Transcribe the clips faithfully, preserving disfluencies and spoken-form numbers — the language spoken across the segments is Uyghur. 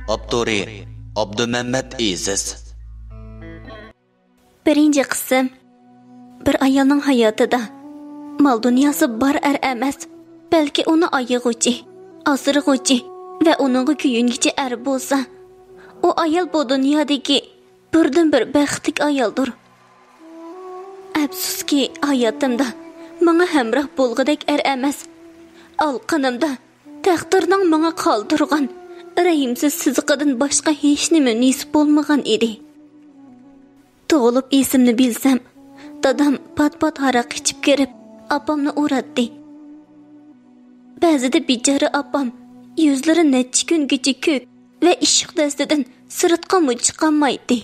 ئاپتورى: ئابدۇمەممەت ئېزىز. بىرىنچى قىسىم. بىر ئايالنىڭ ھاياتىدا مال دۇنياسى بار ئەر ئەمەس، بەلكى ئۇنى ئايىغۇچى، ئاسرىغۇچى ۋە ئۇنىڭغا كۆيۈنگۈچى ئەر بولسا، ئۇ ئايال بۇ دۇنيادىكى بىردىنبىر بەختلىك ئايالدۇر. ئەپسۇسكى، ھاياتىمدا ماڭا ھەمراھ بولغۇدەك ئەر ئەمەس، ئالىقىنىمدا تەقدىرنىڭ ماڭا قالدۇرغان رەھىمسىز سىزىقىدىن باشقا ھېچنېمە نېسىپ بولمىغان ئىدى. تۇغۇلۇپ ئېسىمنى بىلسەم، دادام پات-پات ھاراق ئىچىپ كىرىپ، ئاپامنى ئۇراتتى. بەزىدە بىچارە ئاپام يۈزلىرى نەچچە كۈنگىچە كۆك ۋە ئىششىق دەستىدىن سىرتقىمۇ چىقالمايتتى.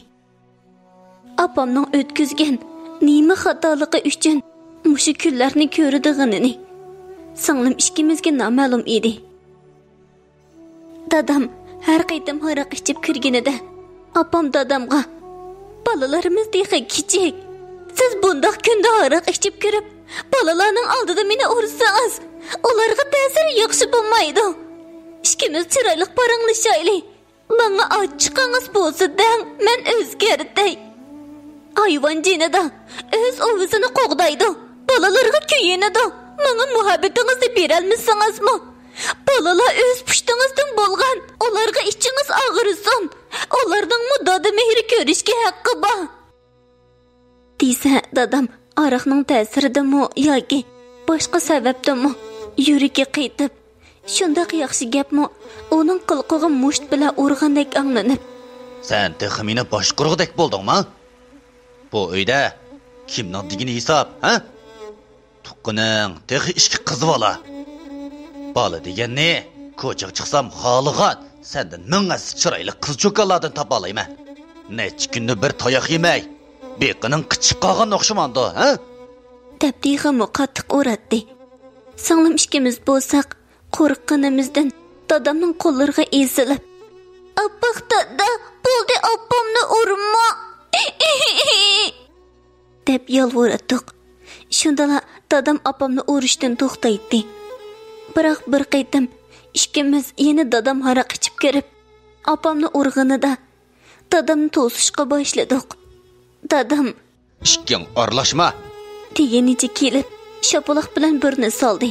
ئاپامنىڭ ئۆتكۈزگەن نېمە خاتالىقى ئۈچۈن مۇشۇ كۈنلەرنى كۆرىدىغىنىنى سىڭلىم ئىككىمىزگە نامەلۇم ئىدى. دادام ھەر قېتىم ھاراق ئىچىپ كىرگىنىدە، ئاپام دادامغا: «بالىلىرىمىز تېخى كىچىك. سىز بۇنداق كۈندە ھاراق ئىچىپ كىرىپ، بالىلارنىڭ ئالدىدا مېنى ئۇرسىڭىز، ئۇلارغا تەسىرى ياخشى بولمايدۇ. ئىككىمىز چىرايلىق پاراڭلىشايلى. ماڭا ئاچچىقىڭىز بولسا دەڭ، مەن ئۆزگەرتەي.» ھايۋان جېنىدا ئۆز ئۇۋىسىنى قوغدايدۇ، بالىلىرىغا كۆيۈنىدۇ. ماڭا مۇھەببىتىڭىزنى بېرەلمىسىڭىزمۇ، بالىلار ئۆز پۇشتىڭىزدىن بولغان، ئۇلارغا ئىچىڭىز ئاغرىسۇن. ئۇلارنىڭمۇ دادا مېھرى كۆرۈشكە ھەققى بار. دېسە، دادام ھاراقنىڭ تەسىرىدىنمۇ ياكى باشقا سەۋەبتىنمۇ يۈرىكى قېتىپ، شۇنداق ياخشى گەپمۇ ئۇنىڭ قىلىقىغا مۇشت بىلەن ئۇرغاندەك ئاڭلىنىپ، سەن تېخى مېنى باشقۇرغۇدەك بولدۇڭما؟ بۇ ئۆيدە كىمنىڭ دېگىنى ھېساب، ھە؟ تۇغقىنىڭ تېخى ئىككى قىزى بالا. بالا دېگەننى كوچىغا چىقسام خالىغان سەندىن مىڭ ھەسسە چىرايلىق قىز-چوكانلاردىن تاپالايمەن. نەچچە كۈندىن بىر تاياق يېمەي، بېقىنىڭ قىچىپ قالغان ئوخشىمامدۇ، ھە؟ دەپ تېخىمۇ قاتتىق ئۇراتتى. سىڭلىم ئىككىمىز بولساق، قورققىنىمىزدىن دادامنىڭ قوللىرىغا ئېسىلىپ، «ئاپاق دادا، بولدى، ئاپامنى ئۇرما!» دەپ يالۋۇراتتۇق. شۇندىلا دادام ئاپامنى ئۇرۇشتىن توختايتتى. بىراق بىر قېتىم ئىككىمىز يەنە دادام ھاراق ئىچىپ كىرىپ، ئاپامنى ئۇرغىنىدا، دادامنى توسۇشقا باشلىدۇق. دادام، «ئىككىڭ ئارىلاشما!» دېگىنىچە كېلىپ، شاپىلاق بىلەن بىرنى سالدى.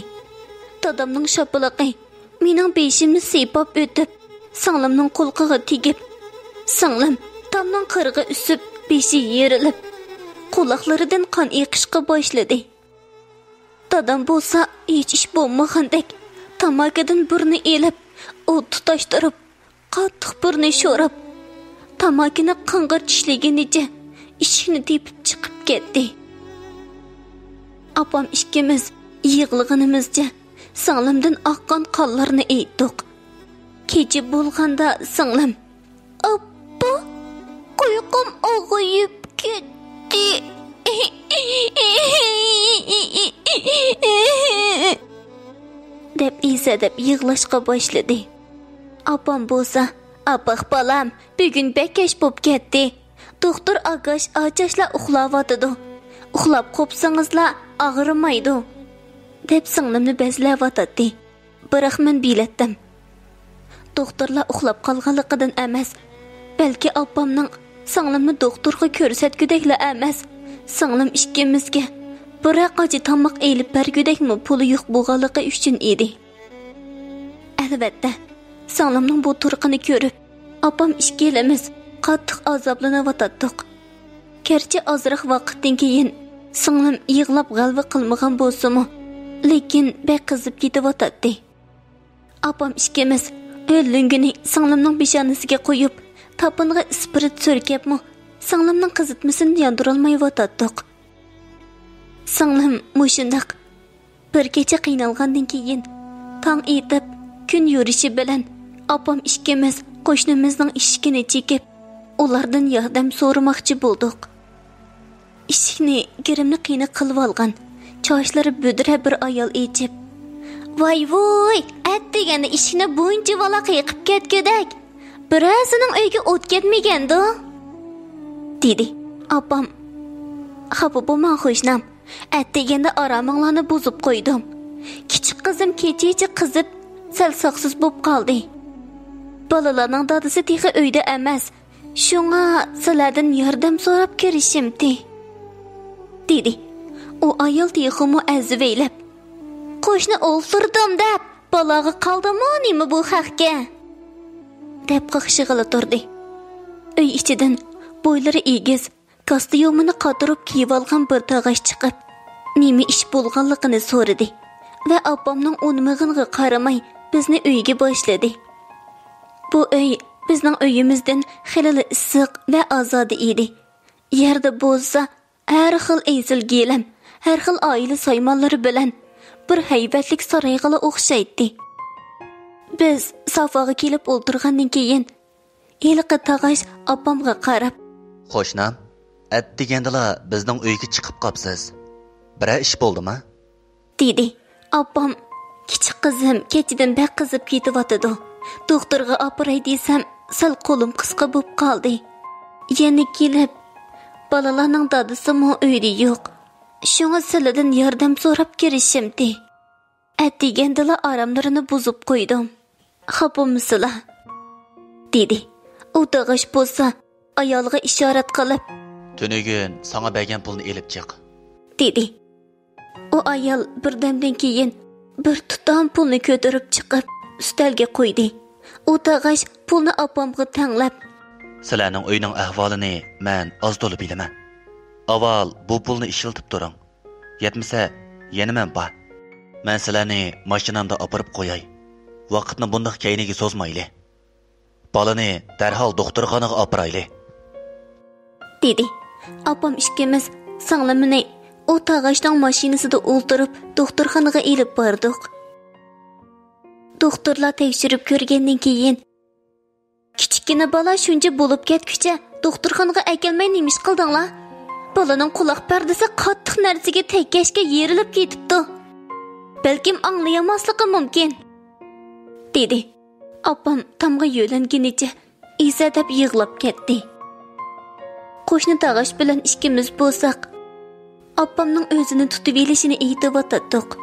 دادامنىڭ شاپىلىقى مېنىڭ بېشىمنى سىيپاپ ئۆتۈپ، سىڭلىمنىڭ قۇلىقىغا تېگىپ، سىڭلىم تامنىڭ قىرىغا ئۈسۈپ، بېشى يېرىلىپ، قۇلاقلىرىدىن قان ئېقىشقا باشلىدى. دادام بولسا ھېچ ئىش بولمىغاندەك تاماكىدىن بىرنى ئېلىپ، ئوت تۇتاشتۇرۇپ، قاتتىق بىرنى شوراپ، تاماكىنى قىڭغىر چىشلىگىنىچە ئىشىكنى تېپىپ چىقىپ كەتتى. ئاپام ئىككىمىز يىغلىغىنىمىزچە سىڭلىمدىن ئاققان قانلارنى ئېيتتۇق. كېچە بولغاندا سىڭلىم، «ئاپا، قۇيىقىم ئاغرىيىپ كەتتى» دەپ ئېسەدەپ يىغلاشقا باشلىدى. ئاپام بولسا، «ئاپاق بالام، بۈگۈن بەك كەچ بوپ كەتتى. دوختۇر ئاكاش ئاچاشلا ئۇخلاۋاتىدۇ. ئۇخلاپ قوپسىڭىزلا ئاغرىمايدۇ» دەپ سىڭلىمنى بەزلەۋاتاتتى. بىراق مەن بىلەتتىم. دوختۇرلار ئۇخلاپ قالغانلىقىدىن ئەمەس، بەلكى ئاپامنىڭ سىڭلىمنى دوختۇرغا كۆرسەتكۈدەكلا ئەمەس، سىڭلىم ئىككىمىزگە بىرەر قاچا تاماق ئېلىپ بەرگۈدەكمۇ پۇلى يوق بولغانلىقى ئۈچۈن ئىدى. ئەلۋەتتە، سىڭلىمنىڭ بۇ تۇرقىنى كۆرۈپ، ئاپام ئىككىلىمىز قاتتىق ئازابلىنىۋاتاتتۇق. گەرچە ئازراق ۋاقىتتىن كېيىن سىڭلىم يىغلاپ غەلۋە قىلمىغان بولسىمۇ، لېكىن بەك قىزىپ كېتىۋاتاتتى. ئاپام ئىككىمىز ھۆل لۆڭگىنى سىڭلىمنىڭ بېشانىسىگە قويۇپ، تاپىنىغا ئىسپىرت سۈركەپمۇ، سىڭلىمنىڭ قىزىتمىسىنى ياندۇرالمايۋاتاتتۇق. سىڭلىم مۇشۇنداق بىر كېچە قىينالغاندىن كېيىن، تاڭ ئېتىپ، كۈن يورۇشى بىلەن ئاپام ئىككىمىز قوشنىمىزنىڭ ئىشىكىنى چېكىپ، ئۇلاردىن ياردەم سورىماقچى بولدۇق. ئىشىكنى گىرىملىك قېنىق قىلىۋالغان، چاچلىرى بۈدرە بىر ئايال ئېچىپ، «ۋاي-ۋۇي، ئەتىگەندە ئىشىكنى بۇنچىۋالا قېقىپ كەتكۈدەك! بىرەرسىنىڭ ئۆيىگە ئوت كەتمىگەندۇ؟» دېدى. ئاپام، «خاپا بولماڭ، قوشنام. ئەتىگەندە ئارامىڭلارنى بۇزۇپ قويدۇم. كىچىك قىزىم كېچىچە قىزىپ، سەل ساقسىز بوپ قالدى. بالىلارنىڭ دادىسى تېخى ئۆيدە ئەمەس. شۇڭا سىلەردىن ياردەم سوراپ كىرىشىمتى، دېدى. ئۇ ئايال تېخىمۇ ئەزۋەيلەپ، قوشنا ئولتۇردۇم دەپ، بالاغا قالدىمۇ نېمە بۇ خەقكە؟ دەپ قاقشىغىلى تۇردى. ئۆي ئىچىدىن بويلىرى ئېگىز، كاستيۇمىنى قاتۇرۇپ كىيىۋالغان بىر تاغاش چىقىپ، نېمە ئىش بولغانلىقىنى سورىدى ۋە ئاپامنىڭ ئۇنىمىغىنىغا قارىماي، بىزنى ئۆيگە باشلىدى. بۇ ئۆي بىزنىڭ ئۆيىمىزدىن خېلىلا ئىسسىق ۋە ئازادە ئىدى. يەردە بولسا ھەر خىل ئېسىل گىلەم، ھەر خىل ئائىلە سايمانلىرى بىلەن بىر ھەيۋەتلىك سارايغىلا ئوخشايتتى. بىز سافاغا كېلىپ ئولتۇرغاندىن كېيىن، ھېلىقى تاغاش ئاپامغا قاراپ، «قوشنام، ئەتىگەندىلا بىزنىڭ ئۆيگە چىقىپ قاپسىز. بىرەر ئىش بولدىما؟» دېدى. ئاپام، «كىچىك قىزىم كېچىدىن بەك قىزىپ كېتىۋاتىدۇ. دوختۇرغا ئاپىراي دېسەم، سەل قولۇم قىسقا بوپ قالدى. يەنە كېلىپ، بالىلارنىڭ دادىسىمۇ ئۆيدە يوق. شۇڭا سىلىدىن ياردەم سوراپ كىرىشىمتى. ئەتىگەندىلا ئاراملىرىنى بۇزۇپ قويدۇم. خاپىمۇسىلا؟» دېدى. ئۇ تاغاش بولسا ئايالىغا ئىشارەت قىلىپ، «تۈنۈگۈن ساڭا بەرگەن پۇلنى ئېلىپ چىق.» دېدى. ئۇ ئايال بىردەمدىن كېيىن بىر تۇتام پۇلنى كۆتۈرۈپ چىقىپ، ئۈستەلگە قويدى. ئۇ تاغاش پۇلنى ئاپامغا تەڭلەپ، «سىلەرنىڭ ئۆينىڭ ئەھۋالىنى مەن ئاز تولا بىلىمەن. ئاۋۋال بۇ پۇلنى ئىشلىتىپ تۇرۇڭ. يەتمىسە، يەنە مەن بار. مەن سىلەرنى ماشىنامدا ئاپىرىپ قوياي. ۋاقىتنى بۇنداق كەينىگە سوزمايلى. بالىنى دەرھال دوختۇرخانىغا ئاپىرايلى.» دېدى. ئاپام ئىككىمىز سىڭلىمنى ئۇ تاغاشنىڭ ماشىنىسىدا ئولتۇرۇپ دوختۇرخانىغا ئېلىپ باردۇق. دوختۇرلار تەكشۈرۈپ كۆرگەندىن كېيىن، «كىچىككىنە بالا شۇنچە بولۇپ كەتكۈچە دوختۇرخانىغا ئەكەلمەي نېمە ئىش قىلدىڭلار؟ بالىنىڭ قۇلاق پەردىسى قاتتىق نەرسىگە تەگكەچكە يېرىلىپ كېتىپتۇ. بەلكىم ئاڭلىيالماسلىقى مۇمكىن.» دېدى. ئاپام تامغا يۆلەنگىنىچە ئىزەدەپ يىغلاپ كەتتى. قوشنا تاغاش بىلەن ئىككىمىز بولساق، ئاپامنىڭ ئۆزىنى تۇتۇۋېلىشىنى ئېيتىۋاتاتتۇق.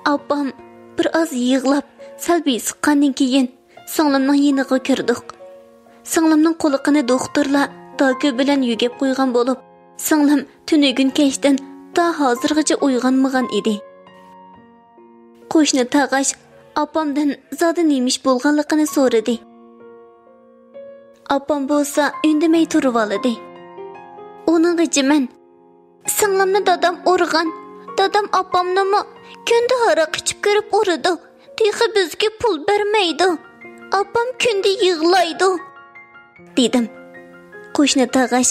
ئاپام بىر ئاز يىغلاپ، سەل بېسىققاندىن كېيىن، سىڭلىمنىڭ يېنىغا كىردۇق. سىڭلىمنىڭ قۇلىقىنى دوختۇرلار داكۇ بىلەن يۆگەپ قويغان بولۇپ، سىڭلىم تۈنۈگۈن كەچتىن تا ھازىرغىچە ئويغانمىغان ئىدى. قوشنا تاغاش ئاپامدىن زادى نېمە ئىش بولغانلىقىنى سورىدى. ئاپام بولسا ئۈندىمەي تۇرۇۋالدى. ئۇنىڭغىچە مەن، «سىڭلىمنى دادام ئۇرغان. دادام ئاپامنىمۇ كۈندە ھاراق ئىچىپ كىرىپ ئۇرىدۇ. تېخى بىزگە پۇل بەرمەيدۇ. ئاپام كۈندە يىغلايدۇ.» دېدىم. قوشنا تاغاش،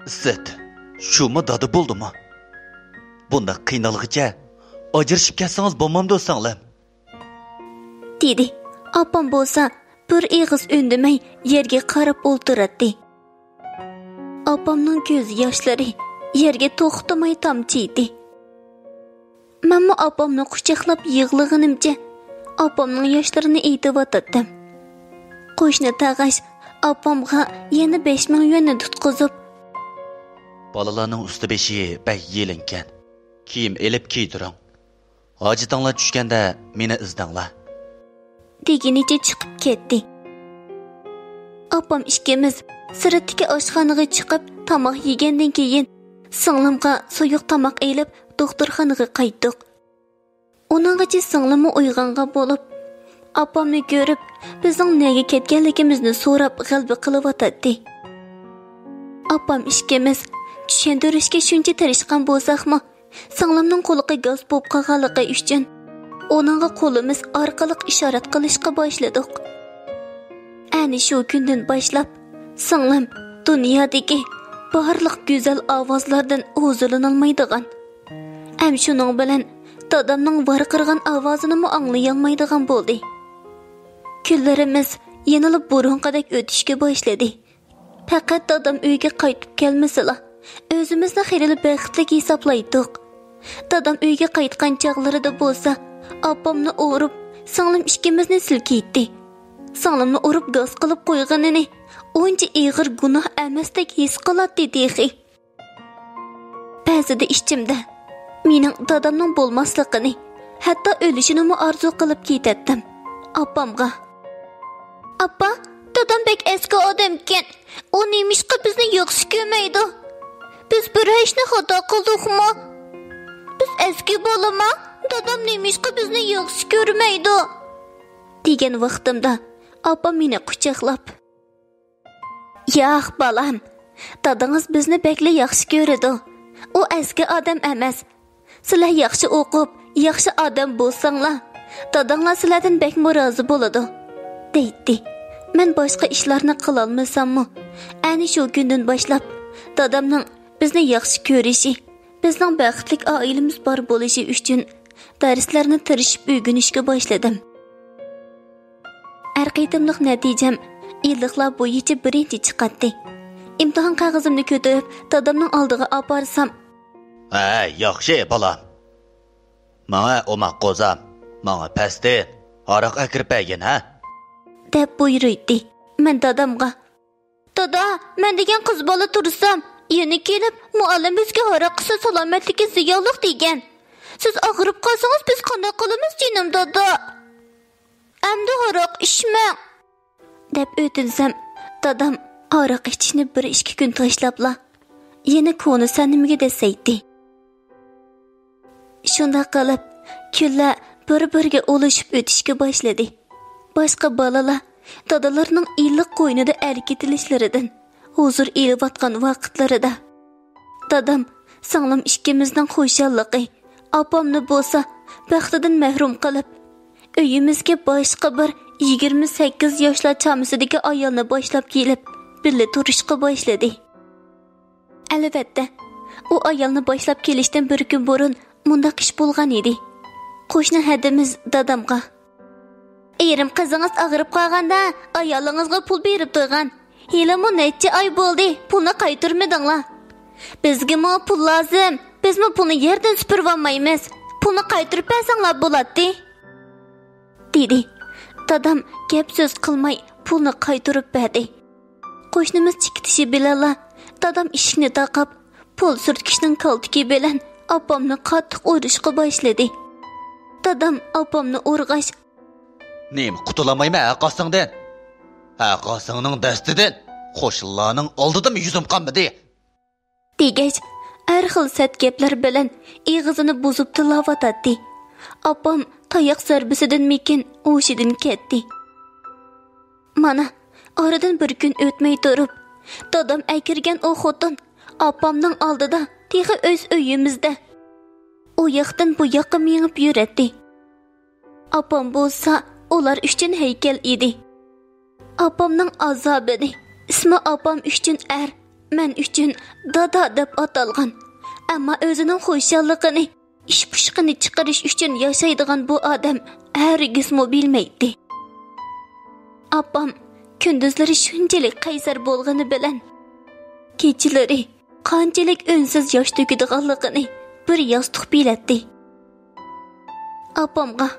«ئىسسىت، شۇمۇ دادا بولدىمۇ؟ بۇنداق قىينالغىچە ئاجرىشىپ كەتسىڭىز بولمامدۇ، سىڭلىم؟» دېدى. ئاپام بولسا بىر ئېغىز ئۈندىمەي يەرگە قاراپ ئولتۇراتتى. ئاپامنىڭ كۆز ياشلىرى يەرگە توختىماي تامچىيتتى. مەنمۇ ئاپامنى قۇچاقلاپ يىغلىغىنىمچە ئاپامنىڭ ياشلىرىنى ئېيتىۋاتاتتىم. قوشنا تاغاش ئاپامغا يەنە بەش مىڭ يۈەننى تۇتقۇزۇپ، «بالىلارنىڭ ئۈستى بېشى بەك يېلىنكەن. كىيىم ئېلىپ كىيدۈرۈڭ. ھاجىتىڭلار چۈشكەندە مېنى ئىزدەڭلار.» دېگىنىچە چىقىپ كەتتى. ئاپام ئىككىمىز سىرتتىكى ئاشخانىغا چىقىپ تاماق يېگەندىن كېيىن، سىڭلىمغا سۇيۇق تاماق ئېلىپ دوختۇرخانىغا قايتتۇق. ئۇنىڭغىچە سىڭلىممۇ ئويغانغان بولۇپ، ئاپامنى كۆرۈپ، بىزنىڭ نەگە كەتكەنلىكىمىزنى سوراپ غەلۋە قىلىۋاتاتتى. ئاپام ئىككىمىز چۈشەندۈرۈشكە شۇنچە تىرىشقان بولساقمۇ، سىڭلىمنىڭ قۇلىقى گاس بولۇپ قالغانلىقى ئۈچۈن، ئۇنىڭغا قولىمىز ئارقىلىق ئىشارەت قىلىشقا باشلىدۇق. ئەنە شۇ كۈندىن باشلاپ، سىڭلىم دۇنيادىكى بارلىق گۈزەل ئاۋازلاردىن ھۇزۇرلىنالمايدىغان، ھەم شۇنىڭ بىلەن دادامنىڭ ۋارقىرىغان ئاۋازىنىمۇ ئاڭلىيالمايدىغان بولدى. كۈنلىرىمىز يەنىلا بۇرۇنقىدەك ئۆتۈشكە باشلىدى. پەقەت دادام ئۆيگە قايتىپ كەلمىسىلا، ئۆزىمىزنى خېلىلا بەختلىك ھېسابلايتتۇق. دادام ئۆيگە قايتقان چاغلىرىدا بولسا، ئاپامنى ئۇرۇپ، سىڭلىم ئىككىمىزنى سىلكىيتتى. سىڭلىمنى ئۇرۇپ گاس قىلىپ قويغىنىنى ئۇنچە ئېغىر گۇناھ ئەمەستەك ھېس قىلاتتى تېخى. بەزىدە ئىچىمدە مېنىڭ دادامنىڭ بولماسلىقىنى، ھەتتا ئۆلۈشىنىمۇ ئارزۇ قىلىپ كېتەتتىم. ئاپامغا، ئاپا، دادام بەك ئەسكى ئادەمكەن. ئۇ نېمىشقا بىزنى ياخشى كۆرمەيدۇ؟ بىز بىر ئىشنى خاتا قىلدۇقمۇ؟ بىز ئەسكى بالىما؟ دادام نېمىشقا بىزنى ياخشى كۆرمەيدۇ؟ دېگەن ۋاقتىمدا ئاپام مېنى قۇچاقلاپ، ياق، بالام، دادىڭىز بىزنى بەكلا ياخشى كۆرىدۇ. ئۇ ئەسكى ئادەم ئەمەس. سىلەر ياخشى ئوقۇپ، ياخشى ئادەم بولساڭلار، داداڭلار سىلەردىن بەكمۇ رازى بولىدۇ، دەيتتى. مەن باشقا ئىشلارنى قىلالمىساممۇ، ئەنە شۇ كۈندىن باشلاپ دادامنىڭ بىزنى ياخشى كۆرۈشى، بىزنىڭ بەختلىك ئائىلىمىز بار بولۇشى ئۈچۈن دەرسلەرنى تىرىشىپ ئۆگىنىشكە باشلىدىم. ھەر قېتىملىق نەتىجەم ئىللىقلار بويىچە بىرىنچى چىقاتتى. ئىمتىھان قەغىزىمنى كۆتۈرۈپ دادامنىڭ ئالدىغا ئاپارسام، ھەي، ياخشى، بالام. ماڭا ئوماق قوزام، ماڭا پەستىن ھاراق ئەكىرىپ بەرگىن، ھە؟ دەپ بۇيرۇيتتى. مەن دادامغا، دادا، مەن دېگەن قىز بالا تۇرسام، يەنە كېلىپ، مۇئەللىم بىزگە ھاراق ئىچسە سالامەتلىككە زىيانلىق دېگەن. سىز ئاغرىپ قالسىڭىز، بىز قانداق قىلىمىز، جېنىم دادا؟ ئەمدى ھاراق ئىچمەڭ، دەپ ئۆتۈنسەم، دادام ھاراق ئىچىشنى بىر ئىككى كۈن تاشلاپلا، يەنە كونا سەنىمىگە دەسسەيتتى. شۇنداق قىلىپ، كۈنلەر بىر-بىرىگە ئۇلىشىپ ئۆتۈشكە باشلىدى. باشقا بالىلار دادىلىرىنىڭ ئىللىق قوينىدا ئەركىتىلىشلىرىدىن ھۇزۇر ئېلىۋاتقان ۋاقىتلىرىدا، دادام سىڭلىم ئىككىمىزنىڭ خۇشاللىقى، ئاپامنى بولسا بەختىدىن مەھرۇم قىلىپ، ئۆيىمىزگە باشقا بىر يىگىرمە سەككىز ياشلار چامىسىدىكى ئايالنى باشلاپ كېلىپ، بىللە تۇرۇشقا باشلىدى. ئەلۋەتتە، ئۇ ئايالنى باشلاپ كېلىشتىن بىر كۈن بۇرۇن مۇنداق ئىش بولغان ئىدى. قوشنا ھەدىمىز دادامغا، ئېرىم قىزىڭىز ئاغرىپ قالغاندا، ئايالىڭىزغا پۇل بېرىپ تۇرغان. ھېلىمۇ نەچچە ئاي بولدى، پۇلنى قايتۇرمىدىڭلار. بىزگىمۇ پۇل لازىم، بىزمۇ پۇلنى يەردىن سۈپۈرۈۋالمايمىز. پۇلنى قايتۇرۇپ بەرسەڭلار بولاتتى، دېدى. دادام گەپ سۆز قىلماي پۇلنى قايتۇرۇپ بەردى. قوشنىمىز چىقىشى بىلەنلا دادام ئىشىكنى تاقاپ، پۇل سۈرتكۈچنىڭ كالتىكى بىلەن ئاپامنى قاتتىق ئۇرۇشقا باشلىدى. دادام ئاپامنى ئۇرغاچ، نېمە، قۇتۇلالمايمەن ھە قاسىڭدىن؟ ھە قاسىڭنىڭ دەستىدىن، قوشنىلارنىڭ ئالدىدىمۇ يۈزۈم قانمىدى، دېگەچ، ھەر خىل سەت گەپلەر بىلەن ئېغىزىنى بۇزۇپ تىللاۋاتاتتى. ئاپام تاياق زەربىسىدىنمىكىن ھوشىدىن كەتتى. مانا، ئارىدىن بىر كۈن ئۆتمەي تۇرۇپ، دادام ئەكىرگەن ئۇ خوتۇن ئاپامنىڭ ئالدىدا، تېخى ئۆز ئۆيىمىزدە ئۇ ياقتىن بۇ ياققا مېڭىپ يۈرەتتى. ئاپام بولسا ئۇلار ئۈچۈن ھەيكەل ئىدى. ئاپامنىڭ ئازابىنى، ئىسمى ئاپام ئۈچۈن ئەر، مەن ئۈچۈن دادا دەپ ئاتالغان، ئەمما ئۆزىنىڭ خۇشاللىقىنى، ئىش پۇشقىنى چىقىرىش ئۈچۈن ياشايدىغان بۇ ئادەم ھەرگىزمۇ بىلمەيتتى. ئاپام كۈندۈزلىرى شۇنچىلىك قەيسەر بولغىنى بىلەن، كېچىلىرى قانچىلىك ئۈنسىز ياش تۆكىدىغانلىقىنى بىر ياستۇق بىلەتتى. ئاپامغا،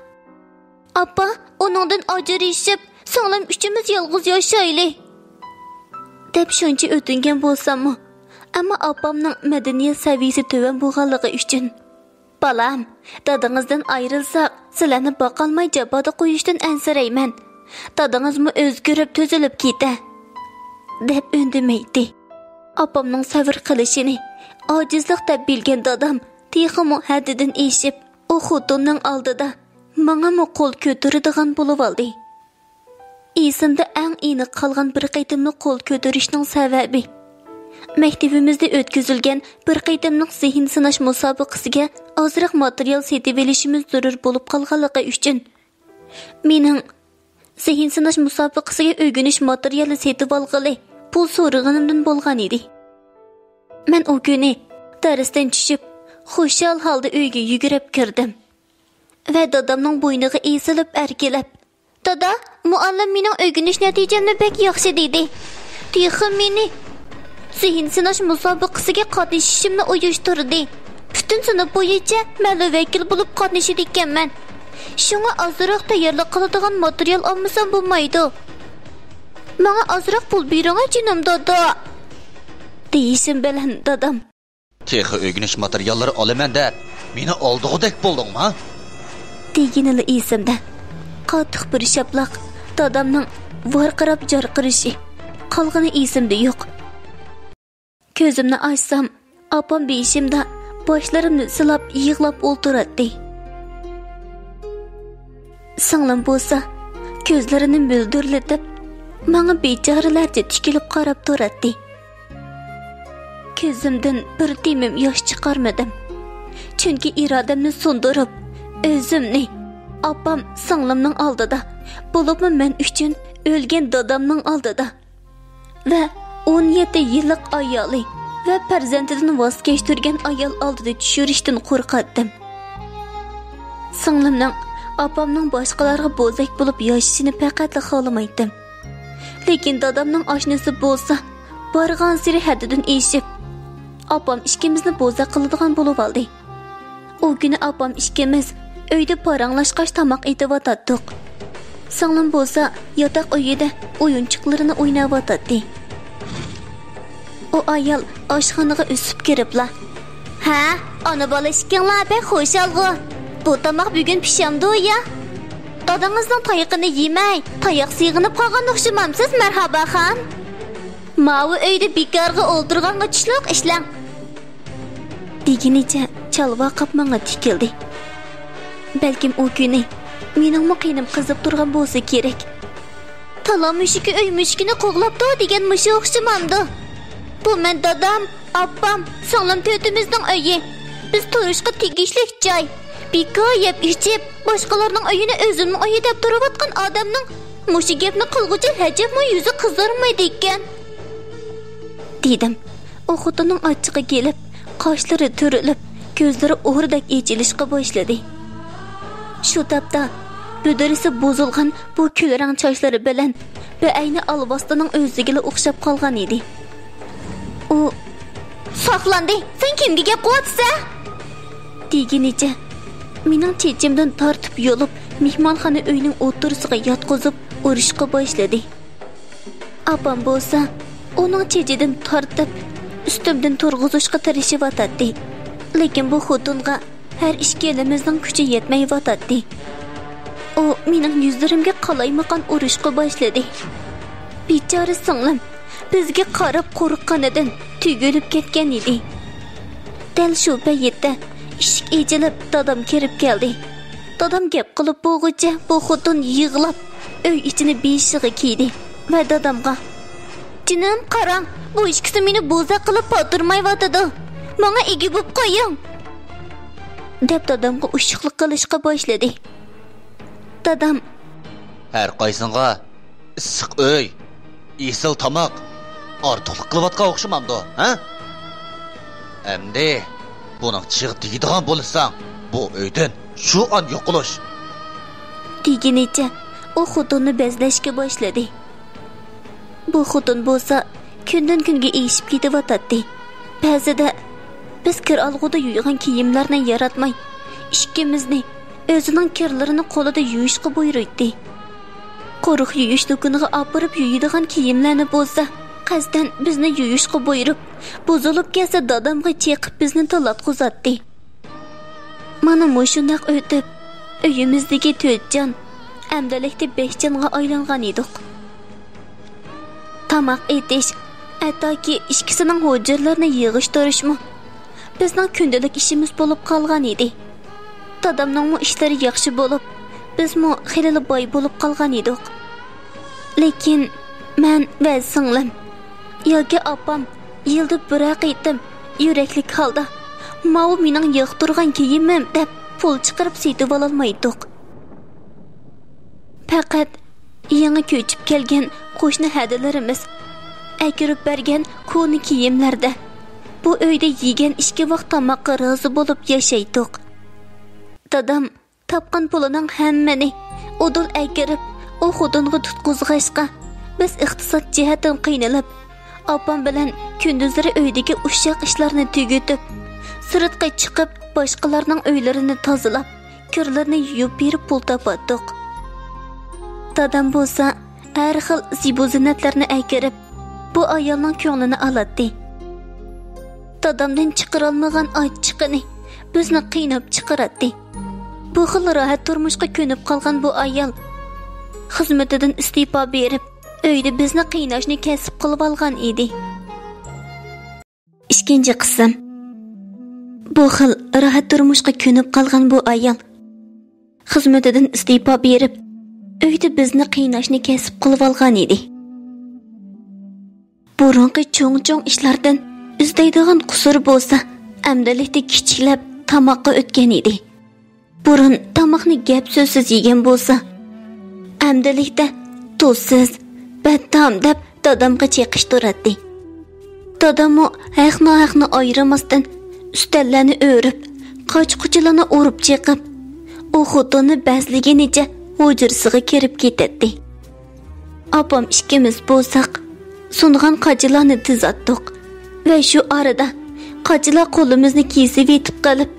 ئاپا، ئۇنىڭدىن ئاجرىشىپ، سىڭلىم ئۈچىمىز يالغۇز ياشايلى، دەپ شۇنچە ئۆتۈنگەن بولساممۇ، ئەمما ئاپامنىڭ مەدەنىيەت سەۋىيىسى تۆۋەن بولغانلىقى ئۈچۈن، بالام، دادىڭىزدىن ئايرىلساق، سىلەرنى باقالماي جاپادا قويۇشتىن ئەنسىرەيمەن. دادىڭىزمۇ ئۆزگىرىپ، تۈزۈلۈپ كېتە، دەپ ئۈندىمەيتتى. ئاپامنىڭ سەۋر قىلىشىنى ئاجىزلىق دەپ بىلگەن دادام تېخىمۇ ھەددىدىن ئېشىپ، ئۇ خوتۇننىڭ ئالدىدا ماڭىمۇ قول كۆتۈرىدىغان بولۇۋالدى. ئېسىمدە ئەڭ ئېنىق قالغان بىر قېتىملىق قول كۆتۈرۈشنىڭ سەۋەبى، مەكتىۋىمىزدە ئۆتكۈزۈلگەن بىر قېتىملىق زېھىن سىناش مۇسابىقىسىگە ئازراق ماتېرىيال سېتىۋېلىشىمىز زۆرۈر بولۇپ قالغانلىقى ئۈچۈن، مېنىڭ زېھىن سىناش مۇسابىقىسىگە ئۆگىنىش ماتېرىيالى سېتىۋالغىلى پۇل سورىغىنىمدىن بولغان ئىدى. مەن ئۇ كۈنى دەرستىن چۈشۈپ، خۇشال ھالدا ئۆيگە يۈگۈرۈپ كىردىم ۋە دادامنىڭ بوينىغا ئېسىلىپ ئەركىلەپ، دادا، مۇئەللىم مېنىڭ ئۆگىنىش نەتىجەمنى بەك ياخشى دېدى. تېخى مېنى زېھىن سىناش مۇسابىقىسىگە قاتنىشىشىمنى ئۇيۇشتۇردى. پۈتۈن سىنىپ بويىچە مەنلا ۋەكىل بولۇپ قاتنىشىدىكەنمەن. شۇڭا ئازراق تەييارلىق قىلىدىغان ماتېرىيال ئالمىسام بولمايدۇ. ماڭا ئازراق پۇل بېرىڭە، جېنىم دادا، دېيىشىم بىلەن دادام، تېخى ئۆگىنىش ماتېرىياللىرى ئالىمەن دەپ، مېنى ئالدىغۇدەك بولدۇڭما؟ دېگىنىلا ئېسىمدە، قاتتىق بىر شاپىلاق دادامنىڭ ۋارقىراپ جارقىرىشى، قالغىنى ئېسىمدە يوق. كۆزۈمنى ئاچسام، ئاپام بېشىمدا باشلىرىمنى سىلاپ يىغلاپ ئولتۇراتتى. سىڭلىم بولسا كۆزلىرىنى مۆلدۈرلىتىپ، ماڭا بىچارىلەرچە تىكىلىپ قاراپ تۇراتتى. كۆزۈمدىن بىر تېمىم ياش چىقارمىدىم. چۈنكى ئىرادەمنى سۇندۇرۇپ، ئۆزۈمنى ئاپام، سىڭلىمنىڭ ئالدىدا، بولۇپمۇ مەن ئۈچۈن ئۆلگەن دادامنىڭ ئالدىدا ۋە ئون يەتتە يىللىق ئايالى ۋە پەرزەنتىدىن ۋاز كەچتۈرگەن ئايال ئالدىدا چۈشۈرۈشتىن قورقاتتىم. سىڭلىمنىڭ، ئاپامنىڭ باشقىلارغا بوزەك بولۇپ ياشىشىنى پەقەتلا خالىمايتتىم. لېكىن دادامنىڭ ئاشنىسى بولسا بارغانسېرى ھەددىدىن ئېشىپ، ئاپام ئىككىمىزنى بوزەك قىلىدىغان بولۇۋالدى. ئۇ كۈنى ئاپام ئىككىمىز ئۆيدە پاراڭلاشقاچ تاماق ئېتىۋاتاتتۇق. سىڭلىم بولسا ياتاق ئۆيىدە ئويۇنچۇقلىرىنى ئويناۋاتاتتى. ئۇ ئايال ئاشخانىغا ئۆسۈپ كىرىپلا، «ھە، ئانا بالا ئىككىڭلار بەك خۇشالغۇ. بۇ تاماق بۈگۈن پىشامدۇ يا؟ دادىڭىزنىڭ تايىقىنى يېمەي، تاياق سېغىنىپ قالغان ئوخشىمامسىز، مەرھاباخان؟ ماۋۇ ئۆيدە بىكارغا ئولتۇرغانغا چۈشلۈك ئىشلەڭ.» دېگىنىچە چالۋاقاپ ماڭا تىكىلدى. بەلكىم ئۇ كۈنى مېنىڭمۇ قېنىم قىزىپ تۇرغان بولسا كېرەك. «تالا مۈشۈكى ئۆي مۈشۈكىنى قوغلاپتۇ» دېگەن مۇشۇ ئوخشىمامدۇ؟ بۇ مەن دادام، ئاپام، سىڭلىم تۆتىمىزنىڭ ئۆيى. بىز تۇرۇشقا تېگىشلىك جاي. بىكار يەپ ئىچىپ، باشقىلارنىڭ ئۆيىنى ئۆزۈمنىڭ ئۆيى دەپ تۇرۇۋاتقان ئادەمنىڭ مۇشۇ گەپنى قىلغۇچە ھەجەپمۇ يۈزى قىزارمايدىكەن، دېدىم. ئۇ خوتۇننىڭ ئاچچىقى كېلىپ، قاشلىرى تۈرۈلۈپ، كۆزلىرى ئورىدەك ئېچىلىشقا باشلىدى. شۇ تاپتا بۈدرىسى بۇزۇلغان بۇ كۈلرەڭ چاچلىرى بىلەن بەئەينى ئالۋاستىنىڭ ئۆزىگىلا ئوخشاپ قالغان ئىدى. ئۇ، «ساقلاندى، سەن كىمگە گەپ قىلىۋاتىسەن؟» دېگىنىچە مېنىڭ چېچىمدىن تارتىپ يۇلۇپ، مېھمانخانا ئۆينىڭ ئوتتۇرىسىغا ياتقۇزۇپ ئۇرۇشقا باشلىدى. ئاپام بولسا ئۇنىڭ چېچىدىن تارتىپ، ئۈستۈمدىن تۇرغۇزۇشقا تىرىشىۋاتاتتى. لېكىن بۇ خوتۇنغا ھەر ئىككىلىمىزنىڭ كۈچى يەتمەيۋاتاتتى. ئۇ مېنىڭ يۈزلىرىمگە قالايمىقان ئۇرۇشقا باشلىدى. بىچارە سىڭلىم بىزگە قاراپ قورققىنىدىن تۈگۈلۈپ كەتكەن ئىدى. دەل شۇ پەيتتە ئىشىك ئېچىلىپ، دادام كىرىپ كەلدى. دادام گەپ قىلىپ بولغۇچە بۇ خوتۇن يىغلاپ، ئۆي ئىچىنى بېشىغا كىيدى ۋە دادامغا، «جېنىم، قاراڭ، بۇ ئىككىسى مېنى بوزەك قىلىپ پاتۇرمايۋاتىدۇ. ماڭا ئىگە بولۇپ قويۇڭ!» دەپ دادامغا ئۇششۇقلۇق قىلىشقا باشلىدى. دادام، «ھەر قايسىڭغا ئىسسىق ئۆي، ئېسىل تاماق ئارتۇقلۇق قىلىۋاتقان ئوخشىمامدۇ، ھە؟ ئەمدى بۇنىڭ چىغى تېگىدىغان بولساڭ، بۇ ئۆيدىن شۇ ئان يوقىلىش!» دېگىنىچە ئۇ خوتۇننى بەزلەشكە باشلىدى. بۇ خوتۇن بولسا كۈندىن-كۈنگە ئېشىپ كېتىۋاتاتتى. بەزىدە بىز كىر ئالغۇدا يۇيغان كىيىملەرنى ياراتماي، ئىككىمىزنى ئۆزىنىڭ كىرلىرىنى قولىدا يۇيۇشقا بۇيرۇيتتى. قورۇق يۇيۇش دۇكىنىغا ئاپىرىپ يۇيىدىغان كىيىملەرنى بولسا، قەستەن بىزنى يۇيۇشقا بۇيرۇپ، بۇزۇلۇپ كەتسە دادامغا چېقىپ بىزنى تاللاتقۇزاتتى. مانا مۇشۇنداق ئۆتۈپ، ئۆيىمىزدىكى تۆت جان، ئەمدىلىكتە بەش جانغا ئايلانغان ئىدۇق. تاماق ئېتىش، ھەتتاكى ئىككىسىنىڭ ھۇجرىلىرىنى يىغىشتۇرۇشمۇ بىزنىڭ كۈندىلىك ئىشىمىز بولۇپ قالغان ئىدى. دادامنىڭمۇ ئىشلىرى ياخشى بولۇپ، بىزمۇ خېلىلا باي بولۇپ قالغان ئىدۇق. لېكىن مەن ۋە سىڭلىم ياكى ئاپام يىلدا بىرەر قېتىم يۈرەكلىك ھالدا، «ماۋۇ مېنىڭ ياقتۇرغان كىيىمىم» دەپ پۇل چىقىرىپ سېتىۋالالمايتتۇق. پەقەت يېڭى كۆچۈپ كەلگەن قوشنا ھەدىلىرىمىز ئەكىرىپ بەرگەن كونا كىيىملەردە بۇ ئۆيدە يېگەن ئىككى ۋاق تاماققا رازى بولۇپ ياشايتتۇق. دادام تاپقان پۇلىنىڭ ھەممىنى ئۇدۇل ئەكىرىپ، ئۇ خوتۇنغا تۇتقۇزغاچقا، بىز ئىقتىساد جەھەتتىن قىينىلىپ، ئاپام بىلەن كۈندۈزلىرى ئۆيدىكى ئۇششاق ئىشلارنى تۈگىتىپ، سىرتقا چىقىپ، باشقىلارنىڭ ئۆيلىرىنى تازىلاپ، كىرلىرىنى يۇيۇپ بېرىپ پۇل تاپاتتۇق. دادام بولسا ھەر خىل زىبۇ-زىننەتلەرنى ئەكىرىپ، بۇ ئايالنىڭ كۆڭلىنى ئالاتتى. دادامدىن چىقىرالمىغان ئاچچىقىنى بىزنى قىيناپ چىقىراتتى. بۇ خىل راھەت تۇرمۇشقا كۆنۈپ قالغان بۇ ئايال خىزمىتىدىن ئىستېپا بېرىپ، ئۆيدە بىزنى قىيناشنى كەسىپ قىلىۋالغان ئىدى. ئىككىنچى قىسىم. بۇ خىل راھەت تۇرمۇشقا كۆنۈپ قالغان بۇ ئايال خىزمىتىدىن ئىستېپا بېرىپ، ئۆيدە بىزنى قىيناشنى كەسىپ قىلىۋالغان ئىدى. بۇرۇنقى چوڭ-چوڭ ئىشلاردىن ئىزدەيدىغان قۇسۇر بولسا، ئەمدىلىكتە كىچىكلەپ تاماققا ئۆتكەن ئىدى. بۇرۇن تاماقنى گەپ-سۆزسىز يېگەن بولسا، ئەمدىلىكتە تۇزسىز، بەتتام دەپ دادامغا چېقىشتۇراتتى. داداممۇ ھەقناھەقنى ئايرىماستىن، ئۈستەللەرنى ئۆرۈپ، قاچا-قۇچىلارنى ئۇرۇپ چېقىپ، ئۇ خوتۇننى بەزلىگىنىچە ھۇجرىسىغا كىرىپ كېتەتتى. ئاپام ئىككىمىز بولساق، سۇنغان قاچىلارنى تىزاتتۇق ۋە شۇ ئارىدا قاچىلار قولىمىزنى كېسىۋېتىپ قېلىپ،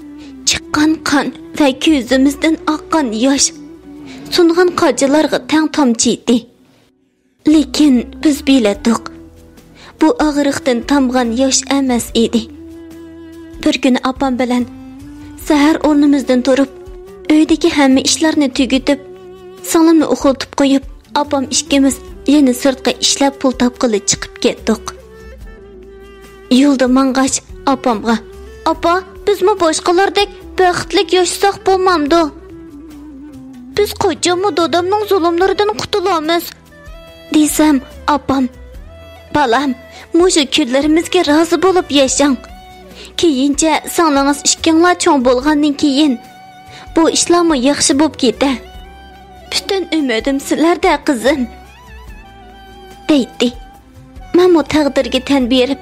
چىققان قان ۋە كۆزىمىزدىن ئاققان ياش سۇنغان قاچىلارغا تەڭ تامچىيتتى. لېكىن بىز بىلەتتۇق، بۇ ئاغرىقتىن تامغان ياش ئەمەس ئىدى. بىر كۈنى ئاپام بىلەن سەھەر ئورنىمىزدىن تۇرۇپ، ئۆيدىكى ھەممە ئىشلارنى تۈگىتىپ، سىڭلىمنى ئۇخلىتىپ قويۇپ، ئاپام ئىككىمىز يەنە سىرتقا ئىشلەپ پۇل تاپقىلى چىقىپ كەتتۇق. يولدا ماڭغاچ ئاپامغا، «ئاپا، بىزمۇ باشقىلاردەك بەختلىك ياشىساق بولمامدۇ؟ بىز قاچانمۇ دادامنىڭ زۇلۇملىرىدىن قۇتۇلامىز؟» دېسەم، ئاپام، «بالام، مۇشۇ كۈنلىرىمىزگە رازى بولۇپ ياشاڭ. كېيىنچە سىڭلىڭىز ئىككىڭلار چوڭ بولغاندىن كېيىن، بۇ ئىشلارمۇ ياخشى بولۇپ كېتە. پۈتۈن ئۈمىدىم سىلەردە، قىزىم» دەيتتى. مەنمۇ تەقدىرگە تەن بېرىپ،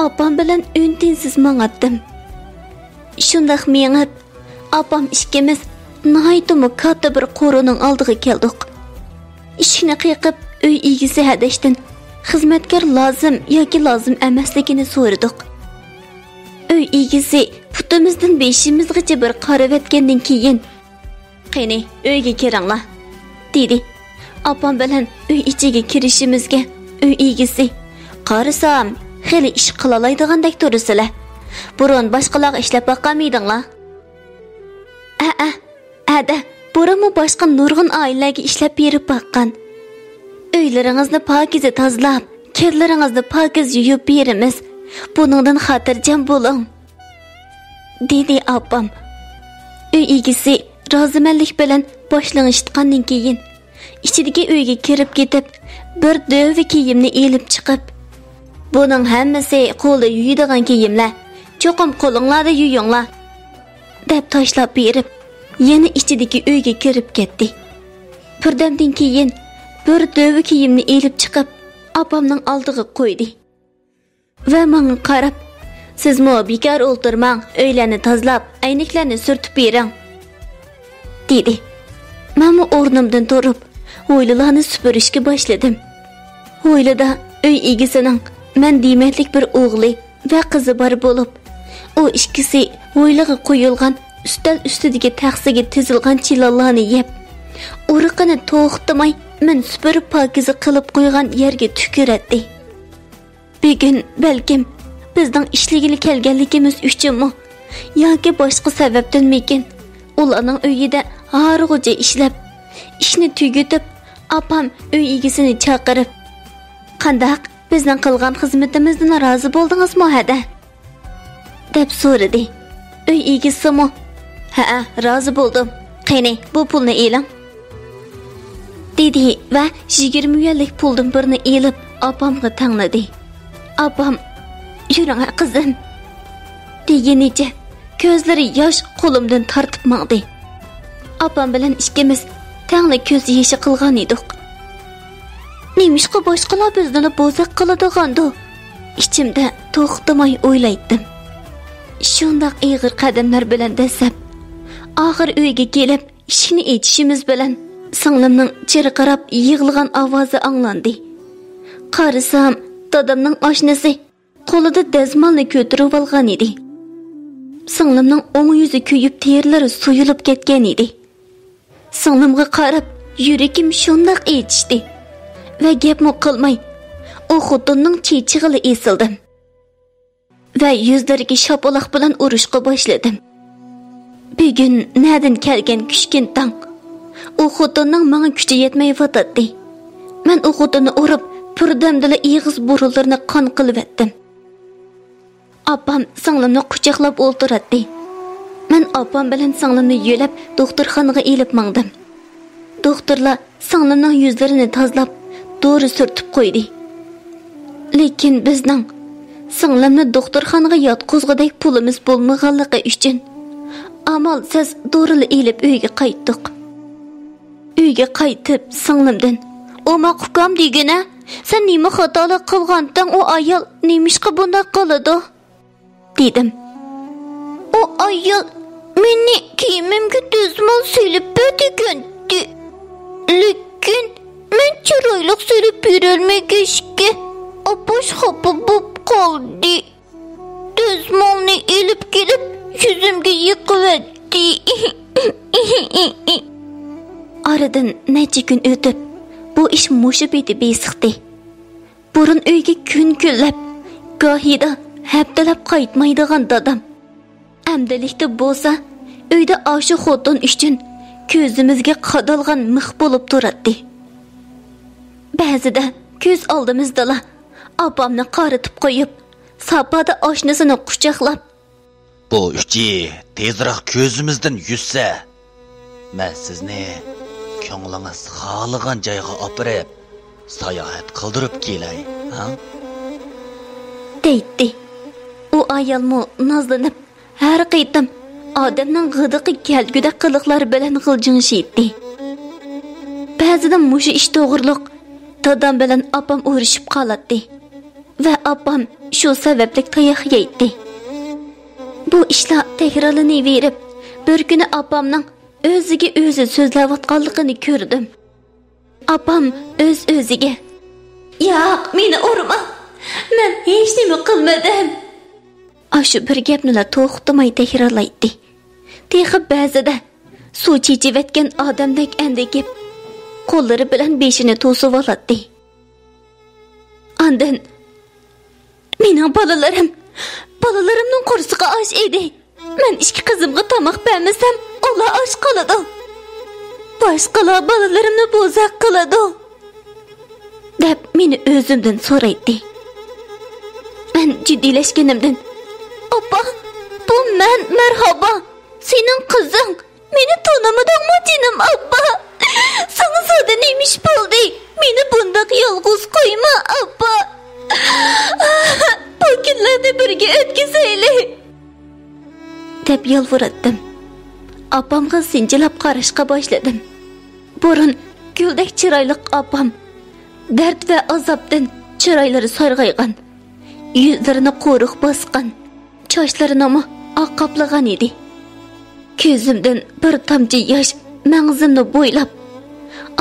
ئاپام بىلەن ئۈن-تىنسىز ماڭاتتىم. شۇنداق مېڭىپ، ئاپام ئىككىمىز ناھايىتىمۇ كاتتا بىر قورۇنىڭ ئالدىغا كەلدۇق. ئىشىكنى قېقىپ، ئۆي ئىگىسى ھەدەشتىن خىزمەتكار لازىم ياكى لازىم ئەمەسلىكىنى سورىدۇق. ئۆي ئىگىسى پۇتىمىزدىن بېشىمىزغىچە بىر قارىۋەتكەندىن كېيىن، «قېنى، ئۆيگە كىرىڭلار» دېدى. ئاپام بىلەن ئۆي ئىچىگە كىرىشىمىزگە، ئۆي ئىگىسى، «قارىسام، خېلى ئىش قىلالايدىغاندەك تۇرىسىلەر. بۇرۇن باشقىلارغا ئىشلەپ باققانمىدىڭلار؟» «ھەئە، ھەدە، بۇرۇنمۇ باشقا نۇرغۇن ئائىلىلەرگە ئىشلەپ بېرىپ باققان. ئۆيلىرىڭىزنى پاكىز تازىلاپ، كىرلىرىڭىزنى پاكىز يۇيۇپ بېرىمىز. بۇنىڭدىن خاتىرجەم بولۇڭ» دېدى ئاپام. ئۆي ئىگىسى رازىمەنلىك بىلەن باش لىڭشىتقاندىن كېيىن، ئىچىدىكى ئۆيگە كىرىپ كېتىپ، بىر دۆۋە كىيىمنى ئېلىپ چىقىپ، «بۇنىڭ ھەممىسى قولدا يۇيىدىغان كىيىملەر، چوقۇم قولۇڭلاردا يۇيۇڭلار» دەپ تاشلاپ بېرىپ، يەنە ئىچىدىكى ئۆيگە كىرىپ كەتتى. بىردەمدىن كېيىن بىر دۆۋە كىيىمنى ئېلىپ چىقىپ، ئاپامنىڭ ئالدىغا قويدى. ۋە ماڭا قاراپ، «سىزمۇ بىكار ئولتۇرماڭ، ئۆيلەرنى تازىلاپ، ئەينەكلەرنى سۈرتۈپ بېرىڭ» دېدى. مەنمۇ ئورنۇمدىن تۇرۇپ، ھويلىلارنى سۈپۈرۈشكە باشلىدىم. ھويلىدا ئۆي ئىگىسىنىڭ مەن دېمەكلىك بىر ئوغلى ۋە قىزى بار بولۇپ، ئۇ ئىككىسى ھويلىغا قويۇلغان ئۈستەل ئۈستىدىكى تەخسىگە تىزىلغان چىلانلارنى يەپ، ئۇرۇقىنى توختىماي مەن سۈپۈرۈپ پاكىزە قىلىپ قويغان يەرگە تۈكۈرەتتى. بۈگۈن بەلكىم بىزنىڭ ئىشلىگىلى كەلگەنلىكىمىز ئۈچۈنمۇ ياكى باشقا سەۋەبتىنمىكىن، ئۇلارنىڭ ئۆيىدە ھارغۇچە ئىشلەپ، ئىشنى تۈگىتىپ، ئاپام ئۆي ئىگىسىنى چاقىرىپ، «قانداق، بىزنىڭ قىلغان خىزمىتىمىزدىن رازى بولدىڭىزمۇ ھەدە؟» دەپ سورىدى. ئۆي ئىگىسىمۇ، «ھەئە، رازى بولدۇم. قېنى، بۇ پۇلنى ئېلىڭ» دېدى ۋە يىگىرمە يۈەنلىك پۇلدىن بىرنى ئېلىپ، ئاپامغا تەڭلىدى. ئاپام، «يۈرۈڭ، قىزىم» دېگىنىچە، كۆزلىرى ياش، قولۇمدىن تارتىپ ماڭدى. ئاپام بىلەن ئىككىمىز تەڭلا كۆز يېشى قىلغان ئىدۇق. «نېمىشقا باشقىلار بىزنىلا بوزەك قىلىدىغاندۇ؟» ئىچىمدە توختىماي ئويلايتتىم. شۇنداق ئېغىر قەدەملەر بىلەن دەسسەپ، ئاخىر ئۆيگە كېلىپ، ئىشىكنى ئېچىشىمىز بىلەن، سىڭلىمنىڭ چىرقىراپ يىغلىغان ئاۋازى ئاڭلاندى. قارىسام، دادامنىڭ ئاشنىسى قولىدا دەزمالنى كۆتۈرۈۋالغان ئىدى. سىڭلىمنىڭ ئوڭ يۈزى كۆيۈپ، تېرىلىرى سويۇلۇپ كەتكەن ئىدى. سىڭلىمغا قاراپ، يۈرىكىم شۇنداق ئېچىشتى ۋە گەپمۇ قىلماي، ئۇ خوتۇننىڭ چېچىغىلا ئېسىلدىم ۋە يۈزلىرىگە شاپىلاق بىلەن ئۇرۇشقا باشلىدىم. بۈگۈن نەدىن كەلگەن كۈچكىن تاڭ؟ ئۇ خوتۇننىڭ ماڭا كۈچى يەتمەيۋاتاتتى. مەن ئۇ خوتۇننى ئۇرۇپ، بىردەمدىلا ئېغىز بۇرۇنلىرىنى قان قىلىۋەتتىم. ئاپام سىڭلىمنى قۇچاقلاپ ئولتۇراتتى. مەن ئاپام بىلەن سىڭلىمنى يۆلەپ، دوختۇرخانىغا ئېلىپ ماڭدىم. دوختۇرلار سىڭلىمنىڭ يۈزلىرىنى تازىلاپ، دورا سۈرتۈپ قويدى. لېكىن بىزنىڭ سىڭلىمنى دوختۇرخانىغا ياتقۇزغۇدەك پۇلىمىز بولمىغانلىقى ئۈچۈن، ئامالسىز دورىلا ئېلىپ ئۆيگە قايتتۇق. ئۆيگە قايتىپ، سىڭلىمدىن، «ئوماق ئۇكام دېگىنە، سەن نېمە خاتالىق قىلغانتىڭ، ئۇ ئايال نېمىشقا بۇنداق قىلىدۇ؟» دېدىم. «ئۇ ئايال مېنى كىيىمىمگە دەزمال سېلىپ بەر دېگەنتى. لېكىن مەن چىرايلىق سېلىپ بېرەلمىگەچكە، ئاپاش خاپا بوپ قالدى. دەزمالنى ئېلىپ كېلىپ، يۈزۈمگە يېقىۋەتتى.» ئارىدىن نەچچە كۈن ئۆتۈپ، بۇ ئىش مۇشۇ پېتى بېسىقتى. بۇرۇن ئۆيگە كۈن كۈنلەپ، گاھىدا ھەپتىلەپ قايتمايدىغان دادام، ئەمدىلىكتە بولسا، ئۆيدە ئاشۇ خوتۇن ئۈچۈن كۆزىمىزگە قادالغان مىخ بولۇپ تۇراتتى. بەزىدە كۆز ئالدىمىزدىلا ئاپامنى قارىتىپ قويۇپ، ساپادا ئاشنىسىنى قۇچاقلاپ، «بۇ ئۈچى تېزراق كۆزىمىزدىن يۈزسە، مەن سىزنى كۆڭلىڭىز خالىغان جايغا ئاپىرىپ، ساياھەت قىلدۇرۇپ كېلەي، ھە؟» دەيتتى. ئۇ ئايالمۇ نازلىنىپ، ھەر قېتىم ئادەمنىڭ غىدىقى كەلگۈدەك قىلىقلار بىلەن غىلجىڭشىيتتى. بەزىدە مۇشۇ ئىش توغرۇلۇق دادام بىلەن ئاپام ئۇرۇشۇپ قالاتتى ۋە ئاپام شۇ سەۋەبلىك تاياق يەيتتى. بۇ ئىشلار تەكرارلىنىۋېرىپ، بىر كۈنى ئاپامنىڭ ئۆزىگە ئۆزى سۆزلەۋاتقانلىقىنى كۆردۈم. ئاپام ئۆز-ئۆزىگە، «ياق، مېنى ئۇرما، مەن ھېچنېمە قىلمىدىم.» ئاشۇ بىر گەپنىلا توختىماي تەكرارلايتتى. تېخى بەزىدە سۇ چېچىۋەتكەن ئادەمدەك ئەندىكىپ، قوللىرى بىلەن بېشىنى توسۇۋالاتتى. ئاندىن، «مېنىڭ بالىلىرىم، بالىلىرىمنىڭ قورسىقى ئاچ ئىدى. مەن ئىككى قىزىمغا تاماق بەرمىسەم، ئۇلار ئاچ قالىدۇ. باشقىلار بالىلىرىمنى بوزەك قىلىدۇ» دەپ مېنى ئۆزۈمدىن سورايتتى. مەن جىددىيلەشكىنىمدىن، «ئاپا، بۇ مەن، مەرھابا، سېنىڭ قىزىڭ. مېنى تونۇمىدىڭمۇ جېنىم ئاپا؟ ساڭا زادى نېمە ئىش بولدى؟ مېنى بۇنداق يالغۇز قويما ئاپا. بۇ كۈنلەرنى بىرگە ئۆتكۈزەيلى» دەپ يالۋۇراتتىم. ئاپامغا سىنچىلاپ قاراشقا باشلىدىم. بۇرۇن گۈلدەك چىرايلىق ئاپام دەرد ۋە ئازابتىن چىرايلىرى سارغايغان، يۈزلىرىنى قورۇق باسقان، چاچلىرىنىمۇ ئاق قاپلىغان ئىدى. كۆزۈمدىن بىر تامچە ياش مەڭزىمنى بويلاپ،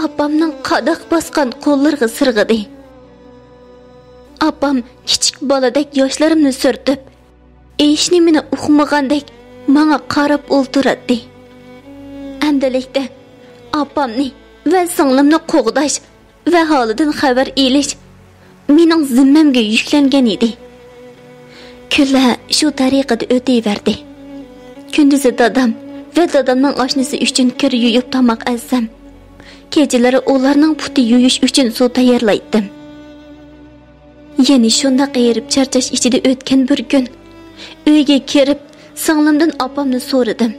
ئاپامنىڭ قاداق باسقان قوللىرىغا سىرغىدى. ئاپام كىچىك بالىدەك ياشلىرىمنى سۈرتۈپ، ھېچنېمىنى ئۇقمىغاندەك ماڭا قاراپ ئولتۇراتتى. ئەمدىلىكتە ئاپامنى ۋە سىڭلىمنى قوغداش ۋە ھالىدىن خەۋەر ئېلىش مېنىڭ زىممەمگە يۈكلەنگەن ئىدى. كۈنلەر شۇ تەرىقىدە ئۆتۈۋەردى. كۈندۈزى دادام ۋە دادامنىڭ ئاشنىسى ئۈچۈن كىر يۇيۇپ تاماق ئەزسەم، كېچىلىرى ئۇلارنىڭ پۇتى يۇيۇش ئۈچۈن سۇ تەييارلايتتىم. يەنە شۇنداق ھېرىپ چارچاش ئىچىدە ئۆتكەن بىر كۈن، ئۆيگە كىرىپ، سىڭلىمدىن ئاپامنى سورىدىم.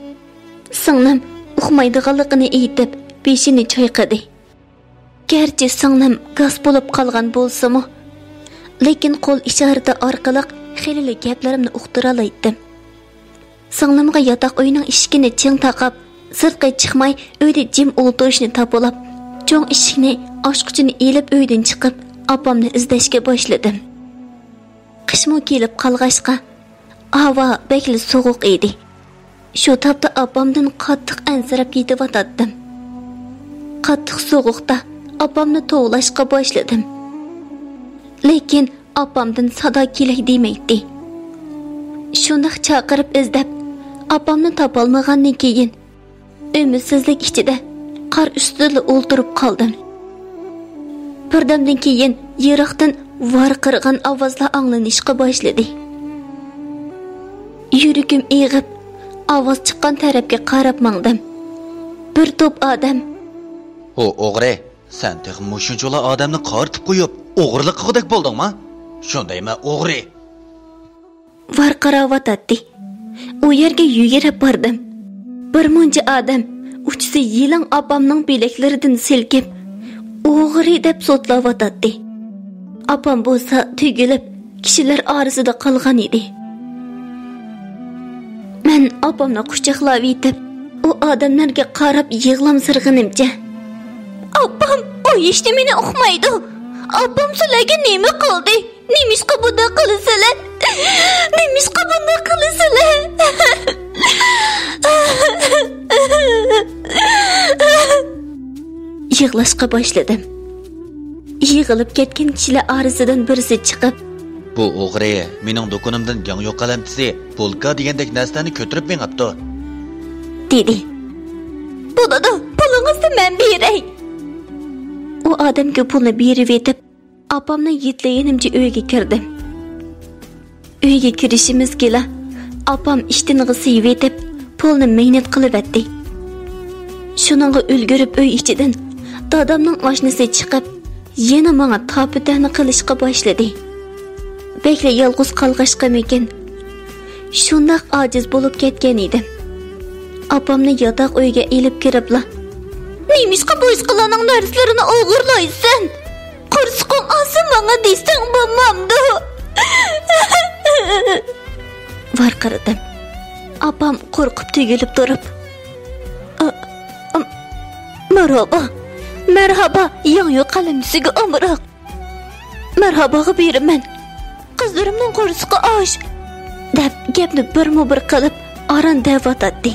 سىڭلىم ئۇقمايدىغانلىقىنى ئېيتىپ، بېشىنى چايقىدى. گەرچە سىڭلىم گاس بولۇپ قالغان بولسىمۇ، لېكىن قول ئىشارىتى ئارقىلىق خېلىلا گەپلىرىمنى ئۇقتۇرالايتتىم. سىڭلىمغا ياتاق ئۆينىڭ ئىشىكىنى چىڭ تاقاپ، سىرتقا چىقماي، ئۆيدە جىم ئولتۇرۇشنى تاپىلاپ، چوڭ ئىشىكنى، ئاچقۇچىنى ئېلىپ، ئۆيدىن چىقىپ، ئاپامنى ئىزدەشكە باشلىدىم. قىشمۇ كېلىپ قالغاچقا، ھاۋا بەكلا سوغۇق ئىدى. شۇ تاپتا ئاپامدىن قاتتىق ئەنسىرەپ كېتىۋاتاتتىم. قاتتىق سوغۇقتا ئاپامنى توۋلاشقا باشلىدىم. لېكىن ئاپامدىن سادا كېلەي دېمەيتتى. شۇنداق چاقىرىپ ئىزدەپ، ئاپامنى تاپالمىغاندىن كېيىن، ئۈمىدسىزلىك ئىچىدە قار ئۈستىدىلا ئولتۇرۇپ قالدىم. بىردەمدىن كېيىن يىراقتىن ۋارقىرىغان ئاۋازلار ئاڭلىنىشقا باشلىدى. يۈرىكىم ئېغىپ، ئاۋاز چىققان تەرەپكە قاراپ ماڭدىم. بىر توپ ئادەم، «ئۇ ئوغرى، سەن تېخى مۇشۇنچىلا ئادەمنى قارىتىپ قويۇپ، ئوغرىلىق قىلغۇدەك بولدۇڭما؟ شۇندايمۇ، ئوغرى؟ ۋارقىراۋاتاتتى. ئۇ يەرگە يۈگۈرۈپ باردىم. بىر مۇنچە ئادەم ئۇچىسى يېلىڭ ئاپامنىڭ بىلەكلىرىدىن سىلكىپ، ئوغرى دەپ سوتلاۋاتاتتى. ئاپام بولسا تۈگۈلۈپ، كىشىلەر ئارىسىدا قالغان ئىدى. مەن ئاپامنى قۇچاقلاۋېتىپ، ئۇ ئادەملەرگە قاراپ يىغلامسىرىغىنىمچە، «ئاپام ئۇ ھېچنېمىنى ئۇقمايدۇ. ئاپام سىلەرگە نېمە قىلدى؟ نېمىشقا بۇنداق قىلىسىلەر؟ نېمىشقا بۇنداق قىلىسىلەر؟» يىغلاشقا باشلىدىم. يىغىلىپ كەتكەن كىشىلەر ئارىسىدىن بىرسى چىقىپ، «بۇ ئوغرى مېنىڭ دۇكىنىمدىن ياڭيۇ قەلەمچىسى، بولكا دېگەندەك نەرسىلەرنى كۆتۈرۈپ مېڭىپتۇ» دېدى. «بولىدۇ، پۇلىڭىزنى مەن بېرەي.» ئۇ ئادەمگە پۇلنى بېرىۋېتىپ، ئاپامنى يېتىلىگىنىمچە ئۆيگە كىردىم. ئۆيگە كىرىشىمىزگىلا ئاپام ئىشتىنىغا سىيىۋېتىپ، پۇلنى مەينەت قىلىۋەتتى. شۇنىڭغا ئۈلگۈرۈپ ئۆي ئىچىدىن دادامنىڭ ئاشنىسى چىقىپ، يەنە ماڭا تاپا-تەنە قىلىشقا باشلىدى. بەكلا يالغۇز قالغاچقىمىكىن، شۇنداق ئاجىز بولۇپ كەتكەن ئىدىم. ئاپامنى ياتاق ئۆيگە ئېلىپ كىرىپلا، «نېمىشقا باشقىلارنىڭ نەرسىلىرىنى ئوغرىلايسەن؟ قورسىقىڭ ئاچسا ماڭا دېسەڭ بولمامدۇ؟» ۋارقىرىدىم. ئاپام قورقۇپ تۈگۈلۈپ تۇرۇپ، «ئا، ئا، مەرھابا، مەرھابا، ياڭيۇ قەلەمچىسىگە ئامراق. مەرھاباغا بېرىمەن. قىزلىرىمنىڭ قورسىقى ئاچ» دەپ گەپنى بىرمۇ بىر قىلىپ ئاران دەۋاتاتتى.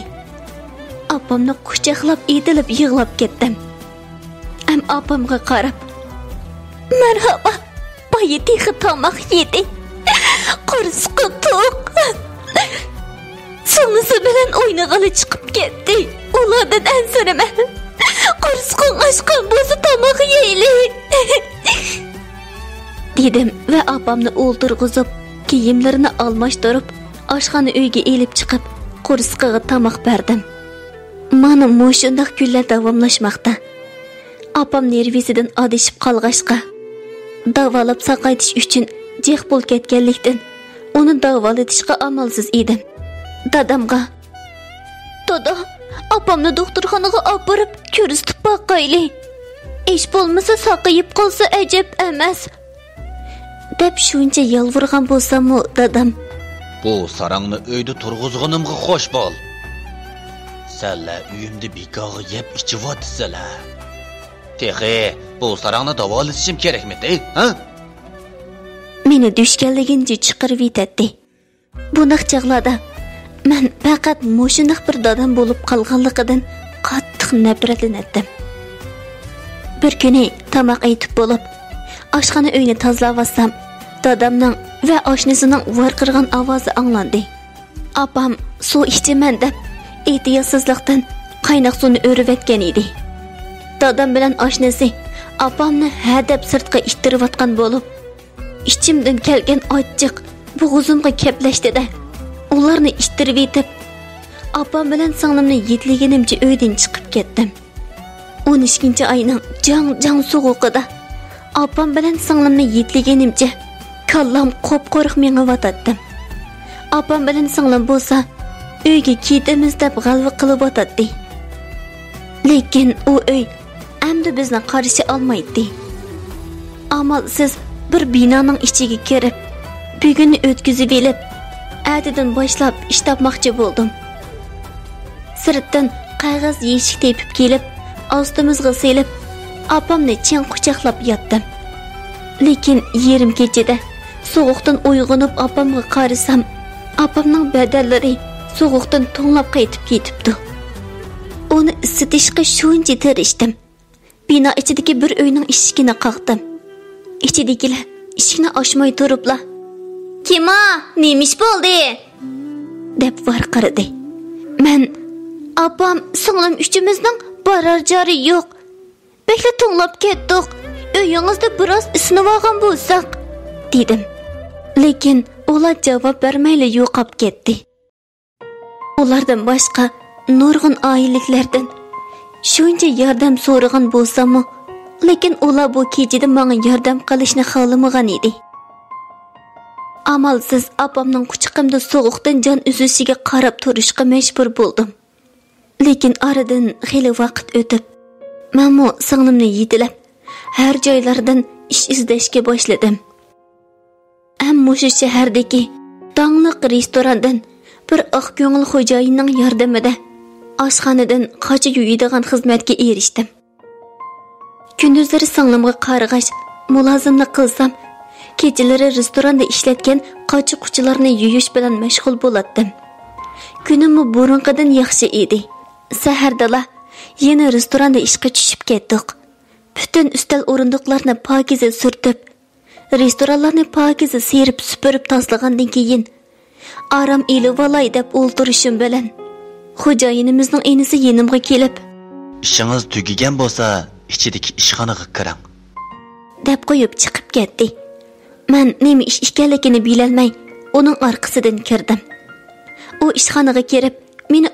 ئاپامنى قۇچاقلاپ ئېتىلىپ يىغلاپ كەتتىم. ئەم ئاپامغا قاراپ، «مەرھابا، بايا تېخى تاماق يېدى. قورسىقى توق. سىڭلىسى بىلەن ئوينىغىلى چىقىپ كەتتى. ئۇلاردىن ئەنسىرىمە. قورسىقىڭ ئاچقان بولسا تاماق يەيلى» دېدىم ۋە ئاپامنى ئولتۇرغۇزۇپ، كىيىملىرىنى ئالماشتۇرۇپ، ئاشخانا ئۆيگە ئېلىپ چىقىپ، قورسىقىغا تاماق بەردىم. مانا مۇشۇنداق كۈنلەر داۋاملاشماقتا. ئاپام نېرۋىسىدىن ئادىشىپ قالغاچقا، داۋالاپ ساقايتىش ئۈچۈن جىق پۇل كەتكەنلىكتىن، ئۇنى داۋالىتىشقا ئامالسىز ئىدىم. دادامغا، «دادا، ئاپامنى دوختۇرخانىغا ئاپىرىپ كۆرسىتىپ باقايلى. ھېچ بولمىسا ساقىيىپ قالسا ئەجەب ئەمەس» دەپ شۇنچە يالۋۇرغان بولساممۇ، دادام، «بۇ ساراڭنى ئۆيدە تۇرغۇزغىنىمغا خوش بول. سەنلەر ئۆيۈمدە بىكارغا يەپ ئىچىۋاتىسىلەر. تېخى بۇ ساراڭنى داۋالىتىشىم كېرەكمىدى، ھە؟» مېنى دۈشكەنلىگىنىچە چىقىرىۋېتەتتى. بۇنداق چاغلاردا مەن پەقەت مۇشۇنداق بىر دادام بولۇپ قالغانلىقىدىن قاتتىق نەپرەتلىنەتتىم. بىر كۈنى تاماق ئېتىپ بولۇپ، ئاشخانا ئۆينى تازىلاۋاتسام، دادامنىڭ ۋە ئاشنىسىنىڭ ۋارقىرىغان ئاۋازى ئاڭلاندى. ئاپام سۇ ئىچىمەن دەپ، ئېھتىياتسىزلىقتىن قايناق سۇنى ئۆرۈۋەتكەن ئىدى. دادام بىلەن ئاشنىسى ئاپامنى ھەدەپ سىرتقا ئىتتىرىۋاتقان بولۇپ، ئىچىمدىن كەلگەن ئاچچىق بوغۇزۇمغا كەپلەشتى-دە، ئۇلارنى ئىتتىرىۋېتىپ، ئاپام بىلەن سىڭلىمنى يېتىلىگىنىمچە ئۆيدىن چىقىپ كەتتىم. ئون ئىككىنچى ئاينىڭ جاڭ-جاڭ سوغۇقىدا ئاپام بىلەن سىڭلىمنى يېتىلىگىنىمچە كاللام قۇپقۇرۇق مېڭىۋاتاتتىم. ئاپام بىلەن سىڭلىم بولسا ئۆيگە كېتىمىز دەپ غەلۋە قىلىۋاتاتتى. لېكىن ئۇ ئۆي ئەمدى بىزنى قارشى ئالمايتتى. ئامالسىز بىر بىنانىڭ ئىچىگە كىرىپ، بۈگۈننى ئۆتكۈزۈۋېلىپ، ئەتىدىن باشلاپ ئىش تاپماقچى بولدۇم. سىرتتىن قەغەز يېشىك تېپىپ كېلىپ، ئاستىمىزغا سېلىپ، ئاپامنى چىڭ قۇچاقلاپ ياتتىم. لېكىن يېرىم كېچىدە سوغۇقتىن ئويغىنىپ ئاپامغا قارىسام، ئاپامنىڭ بەدەنلىرى سوغۇقتىن توڭلاپ قېتىپ كېتىپتۇ. ئۇنى ئىسسىتىشقا شۇنچە تىرىشتىم. بىنا ئىچىدىكى بىر ئۆينىڭ ئىشىكىنى قاقتىم. ئىچىدىكىلەر ئىشىكنى ئاچماي تۇرۇپلا، «كىم ئۇ؟ نېمە ئىش بولدى؟» دەپ ۋارقىرىدى. مەن، «ئاپام، سىڭلىم ئۈچىمىزنىڭ بارار جايى يوق. بەكلا توڭلاپ كەتتۇق. ئۆيىڭىزدە بىراز ئىسسىنىۋالغان بولساق» دېدىم. لېكىن ئۇلار جاۋاب بەرمەيلا يوقاپ كەتتى. ئۇلاردىن باشقا نۇرغۇن ئائىلىلىكلەردىن شۇنچە ياردەم سورىغان بولساممۇ، لېكىن ئۇلار بۇ كېچىدە ماڭا ياردەم قىلىشنى خالىمىغان ئىدى. ئامالسىز ئاپامنىڭ قۇچىقىمدا سوغۇقتىن جان ئۈزۈشىگە قاراپ تۇرۇشقا مەجبۇر بولدۇم. لېكىن ئارىدىن خېلى ۋاقىت ئۆتۈپ، مەنمۇ سىڭلىمنى يېتىلەپ، ھەر جايلاردىن ئىش ئىزدەشكە باشلىدىم. ھەم مۇشۇ شەھەردىكى داڭلىق رېستوراندىن بىر ئاق كۆڭۈل خوجايىننىڭ ياردىمىدە ئاشخانىدىن قاچا يۇيىدىغان خىزمەتكە ئېرىشتىم. كۈندۈزلىرى سىڭلىمغا قارىغاچ، مۇلازىملىق قىلسام، كېچىلىرى رېستوراندا ئىشلەتكەن قاچا-قۇچىلارنى يۇيۇش بىلەن مەشغۇل بولاتتىم. كۈنۈممۇ بۇرۇنقىدىن ياخشى ئىدى. سەھەردىلا يەنە رېستوراندا ئىشقا چۈشۈپ كەتتۇق. پۈتۈن ئۈستەل ئورۇندۇقلارنى پاكىزە سۈرتۈپ، رېستورانلارنى پاكىزە سىيرىپ سۈپۈرۈپ تازىلىغاندىن كېيىن، ئارام ئېلىۋالاي دەپ ئولتۇرۇشۇم بىلەن، خوجايىنىمىزنىڭ ئىنىسى يېنىمغا كېلىپ، «ئىشىڭىز تۈگىگەن بولسا، ئىچىدىكى ئىشخانىغا كىرىڭ» دەپ قويۇپ چىقىپ كەتتى. مەن نېمە ئىش ئىكەنلىكىنى بىلەلمەي، ئۇنىڭ ئارقىسىدىن كىردىم. ئۇ ئىشخانىغا كىرىپ، مېنى